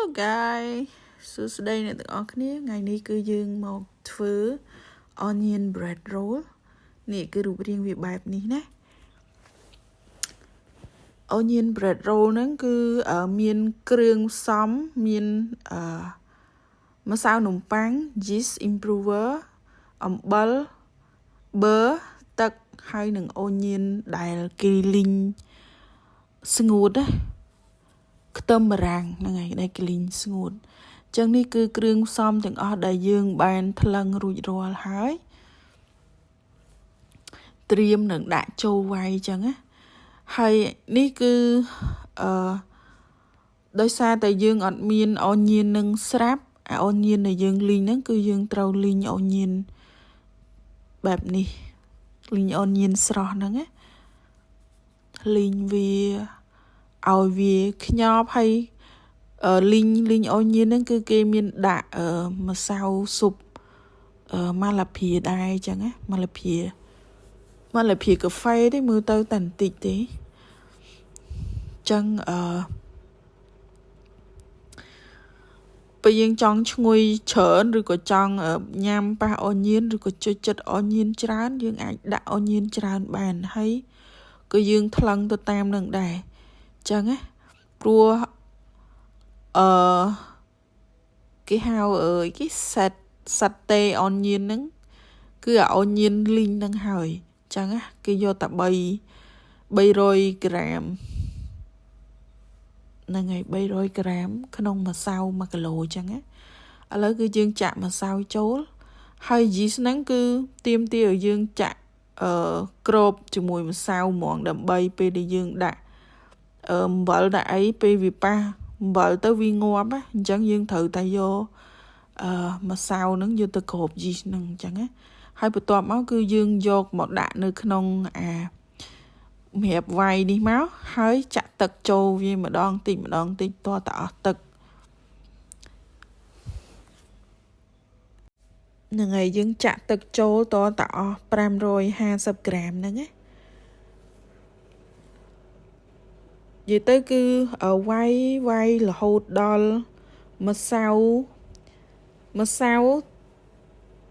Hello guys សួស្តីអ្នកទាំងអស់គ្នាថ្ងៃនេះគឺយើងមកធ្វើ onion bread roll នេះគឺរូបរាងវាបែបនេះណា onion bread roll ហ្នឹងគឺមានគ្រឿងផ្សំមានអឺម្សៅនំប៉័ង yeast improver អំបិលប៊ឺទឹកហើយនឹង onion ដែលគេលីងស្ងួតណាខ្ទឹមបារាំងហ្នឹងហើយដែលគេលីងស្ងួតអញ្ចឹងនេះគឺគ្រឿងផ្សំទាំងអស់ដែលយើងបានថ្លឹងរួចរាល់ហើយត្រៀមនឹងដាក់ចូលវាយអញ្ចឹងណាហើយនេះគឺអឺដោយសារតែយើងអត់មាន onion នឹងស្រាប់អា onion ដែលយើងលីងហ្នឹងគឺយើងត្រូវលីង onion បែបនេះលីង onion ស្រស់ហ្នឹងណាលីងវាឲ្យវាខ្ញប់ហើយលីងលីង onion ហ្នឹងគឺគេមានដាក់ម្សៅស៊ុបម៉ាឡាភាដែរអញ្ចឹងណាម៉ាឡាភាម៉ាឡាភាកាហ្វេទេមើលទៅតែបន្តិចទេអញ្ចឹងអឺពេលយើងចង់ឈ្ងុយច្រើនឬក៏ចង់ញ៉ាំប៉ះ onion ឬក៏ចូលចិត្ត onion ច្រើនយើងអាចដាក់ onion ច្រើនបានហើយក៏យើងថ្លឹងទៅតាមនឹងដែរអញ្ចឹងណាព្រោះអឺគេហៅអើយគេ set sauté onion ហ្នឹងគឺអា onion លីងហ្នឹងហើយអញ្ចឹងណាគេយកតែ3 300ក្រាមហ្នឹងហើយ300ក្រាមក្នុងម្សៅ1គីឡូអញ្ចឹងណាឥឡូវគឺយើងចាក់ម្សៅចូលហើយ yeast ហ្នឹងគឺទៀមទាឲ្យយើងចាក់អឺក្របជាមួយម្សៅហ្មងដើម្បីពេលដែលយើងដាក់អំបិលដាក់អីពេលវាប៉ះអំបិលទៅវាងាប់អញ្ចឹងយើងត្រូវតែយកអឺម្សៅហ្នឹងយកទៅគ្រប yeast ហ្នឹងអញ្ចឹងណាហើយបន្ទាប់មកគឺយើងយកមកដាក់នៅក្នុងអាម្រាប់វាយនេះមកហើយចាក់ទឹកចូលវាម្ដងតិចម្ដងតិចតតែអស់ទឹកហ្នឹងហើយយើងចាក់ទឹកចូលតតែអស់550ក្រាមហ្នឹងណានិយាយទៅគឺវាយវាយរហូតដល់ម្សៅម្សៅ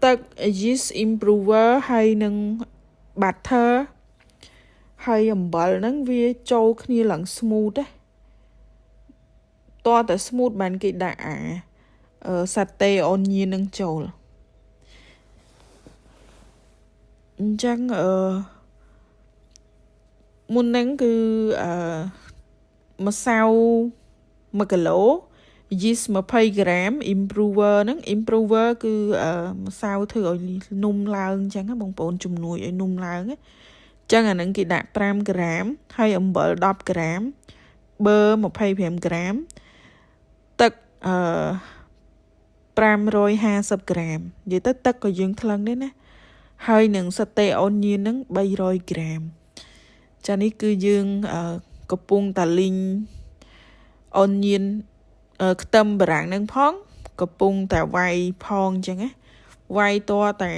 ទឹក yeast improver ហើយនឹង butter ហើយអំបិលហ្នឹងវាចូលគ្នាឡើង smooth ណាតើតែ smooth បានគេដាក់អា sauté onion នឹងចូលអញ្ចឹងអឺមុនហ្នឹងគឺអឺម្សៅ1គីឡូ yeast 20ក្រាម improver ហ្នឹង improver គឺម្សៅធ្វើឲ្យនំឡើងអញ្ចឹងបងប្អូនជំនួយឲ្យនំឡើងអញ្ចឹងអាហ្នឹងគេដាក់5ក្រាមហើយអំបិល10ក្រាមប៊ឺ25ក្រាមទឹកអឺ550ក្រាមនិយាយទៅទឹកក៏យើងថ្លឹងដែរណាហើយនឹង sauté onion ហ្នឹង300ក្រាមចានេះគឺយើងកំពុងតាលីង onion ខ្ទឹមបារាំងនឹងផងកំពុងតែវាយផងអញ្ចឹងណាវាយតតែ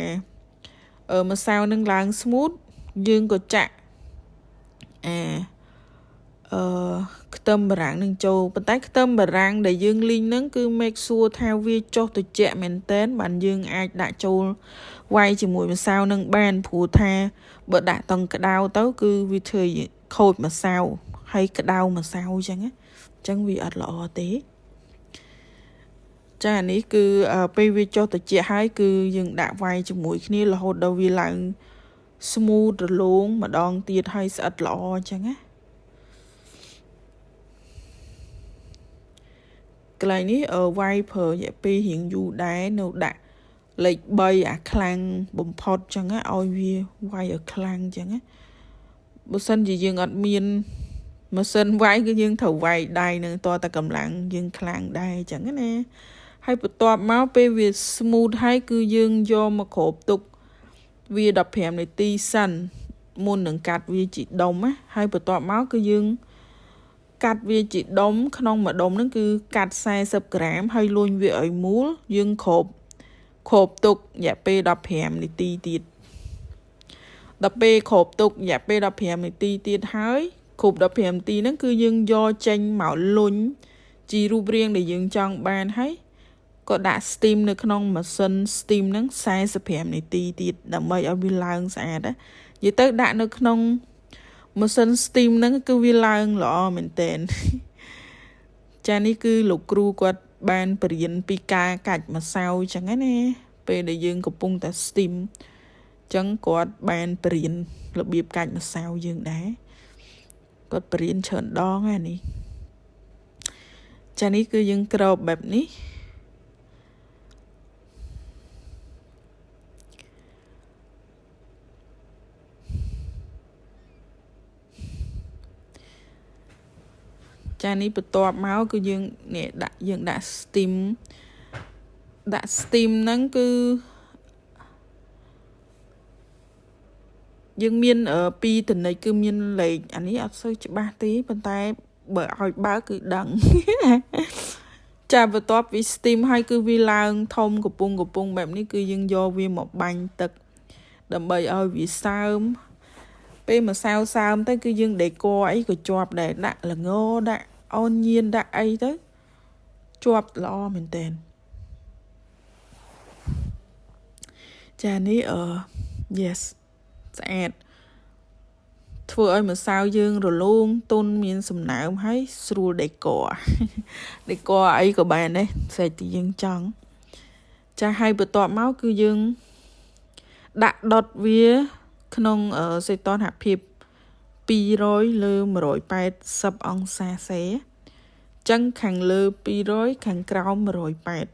ម្សៅនឹងឡើង smooth យើងក៏ចាក់អាអឺខ្ទឹមបារាំងនឹងចូលប៉ុន្តែខ្ទឹមបារាំងដែលយើងលីងហ្នឹងគឺ make sure ថាវាចុះត្រជាក់មែនតែនបានយើងអាចដាក់ចូលវាយជាមួយម្សៅនឹងបានព្រោះថាបើដាក់តង់ក្តៅទៅគឺវាធ្វើខូចម្សៅហើយក្តៅម្សៅអញ្ចឹងណាអញ្ចឹងវាអត់ល្អទេចាអានេះគឺពេលវាចុះត្រជាក់ហើយគឺយើងដាក់វាយជាមួយគ្នារហូតដល់វាឡើង smooth រលោងម្ដងទៀតហើយស្អិតល្អអញ្ចឹងណាកន្លែងនេះវាយប្រើរយៈពេលរៀងយូរដែរនៅដាក់លេខ3អាខ្លាំងបំផុតចឹងណាឲ្យវាវាយឲ្យខ្លាំងចឹងណាបើសិនជាយើងអត់មានម៉ាស៊ីនវាយគឺយើងត្រូវវាយដៃនឹងតតែកម្លាំងយើងខ្លាំងដែរចឹងណាហើយបន្ទាប់មកពេលវា smooth ហើយគឺយើងយកមកគ្របទុកវា15នាទីសិនមុននឹងកាត់វាជាដុំណាហើយបន្ទាប់មកគឺយើងកាត់វាជាដុំក្នុងមួយដុំហ្នឹងគឺកាត់40ក្រាមហើយលួញវាឲ្យមូលយើងគ្របគ្របទុករយៈពេល15នាទីទៀតដល់ពេលគ្របទុករយៈពេល15នាទីទៀតហើយគ្រប់15នាទីហ្នឹងគឺយើងយកចេញមកលុញ ជារូបរាងដែលយើងចង់បានហើយក៏ដាក់ steam នៅក្នុងម៉ាស៊ីន steam ហ្នឹង45នាទីទៀតដើម្បីឲ្យវាឡើងស្អាតណានិយាយទៅដាក់នៅក្នុងម៉ាស៊ីន steam ហ្នឹងគឺវាឡើងល្អមែនទែនចានេះគឺលោកគ្រូគាត់បានបរៀនពីការកាច់ម្សៅចឹងណាពេលដែលយើងកំពុងតែ steam ចឹងគាត់បានបរៀនរបៀបកាច់ម្សៅយើងដែរគាត់បរៀនច្រើនដងណានេះចានេះគឺយើងក្របបែបនេះចានេះបន្ទាប់មកគឺយើងនេះដាក់យើងដាក់ steam ដាក់ steam ហ្នឹងគឺយើងមានពីរតនិចគឺមានលេខអានេះអត់សូវច្បាស់ទេប៉ុន្តែបើឲ្យបើគឺដឹងចាបន្ទាប់ពី steam ហើយគឺវាឡើងធំកំពុងកំពុងបែបនេះគឺយើងយកវាមកបាញ់ទឹកដើម្បីឲ្យវាសើមពេលម្សៅសើមទៅគឺយើងដេកអីក៏ជាប់ដែរដាក់ល្ងដាក់អូនញៀនដាក់អីទៅជាប់ល្អមែនតើចានេះអឺ yes ស្អាតធ្វើឲ្យម្សៅយើងរលោងទន់មានសំណើមហើយស្រួលដេកដេកអីក៏បានដែរស្រេចទីយើងចង់ចាហើយបន្ទាប់មកគឺយើងដាក់ដុតវាក្នុងសីតុណ្ហភាព200លើ180អង្សាសេចឹងខាងលើ200ខាងក្រោម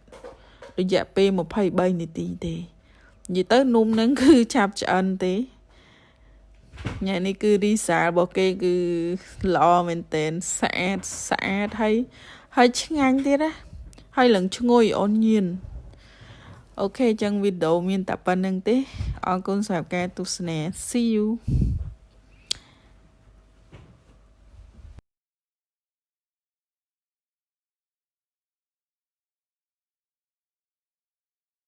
180រយៈពេល23នាទីទេនិយាយទៅនំហ្នឹងគឺឆាប់ឆ្អិនទេញ៉ែនេះគឺរីសារបស់គេគឺល្អមែនទែនស្អាតស្អាតហើយហើយឆ្ងាញ់ទៀតណាហើយឡើងឈ្ងុយអូនញៀន OK ចឹងវីដេអូមានតែប៉ុណ្្នឹងទេអរគុណសម្រាប់ការទស្សនា See you.